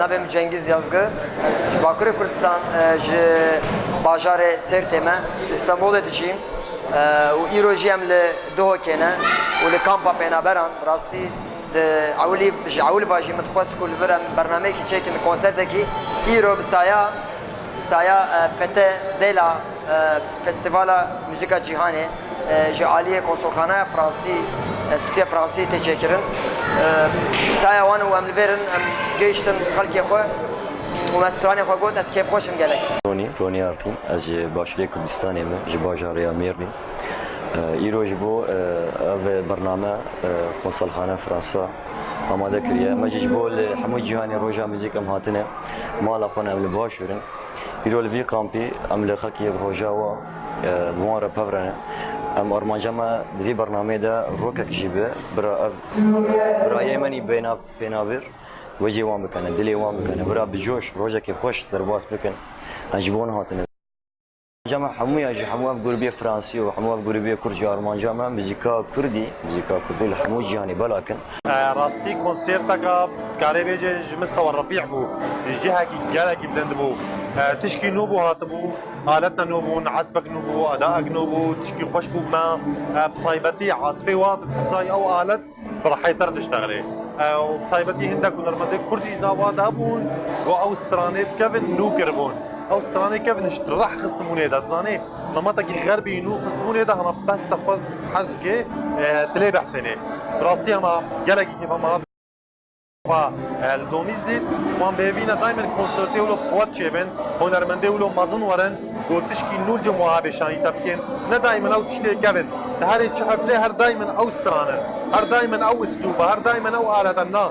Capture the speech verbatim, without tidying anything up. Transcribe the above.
Navê min Cengiz Yazgi, ez ji Bakurê Kurdistan, e, ji bajarê Sêrtê me, li Stenbolê dijîm, e, û îro jî em li Duhokê ne û li kampa pênaberan, rastî di ewilî, ji ewil ve jî min dixwest ku li vir em bernameyekî çêkin, konsertekî. Îro bi saya, bi saya, e, Fete Dela, e, Festîvala Muzîka Cîhanê, e, ji aliyê Konsolxanaya Fransî, e, Stûdyoya Fransî tê çêkirin. E, saya wan û em li vêr in, em gihiştin xelkê xwe û me stranê xwe got, ez kêfxweş im gelek. Ronî, Ronî Artîn, ez ji Başûrê Kurdistanê me, ji bajarê ya Mêrdîn. E, îro ji bo, e, ev bername, e, Konsolxane Fransa amade kiriye. Me jî ji bo li hemû cîhanê Roja Muzîk em hatine. Mala xwe ne em li Başûr in. Îro li vî kampî em li xelkê yek Rojawa, e, bi wan re pev re ne. Em armanca me di vî bernameyê de rokek jî be, bira ev birayê me nî bêna-, pênabir, wecê wan bikene, dilê wan bikene, bira bi coş rojekê xweş derbas bikin. Em ji bo wan hatine. Armanca me hemû ya ji hemû ev grûbê Fransî û hemû ev grûbê Kurd jî armanca me muzîka Kurdî, muzîka Kurdî li hemû cîhanê belakin. E, rastî konserteka, karê bêje ji mistewa refîh bû, ji cihekî gelekî bilind bû. E, tişkî nû bû hatibû, aleta nû bûn, esfek nû bû, edaek nû bû, tişkî xweş bû me. E, bi taybetî esfê wa dixisay ew alet bi rehêtir diştexilê. E, û bi taybetî hindek hunermendê Kurd jî di nava de hebûn, ku ew stranê kevin nû kiribûn. Ew stranê kevin ji reh xistibûnê de, dizanê, nematekî xerbî nû xistibûnê de hema bes te xwest hez bike, e, dilê behsênê. Bi rastî hema gelekî kêfa me hat. Xwe, e, li domîz dît, wan bêvî ne daîmen konsertê wilo bi quwet çêbin, hunermendê wilo mezin werin, ku tişkî nû li cem wiha bêşanî te bikin. Ne daîmen ew tiştê kevin. Di herê çi heflê her daîmen ew stranin. Her daîmen ew uslûba, her daîmen ew aleten na.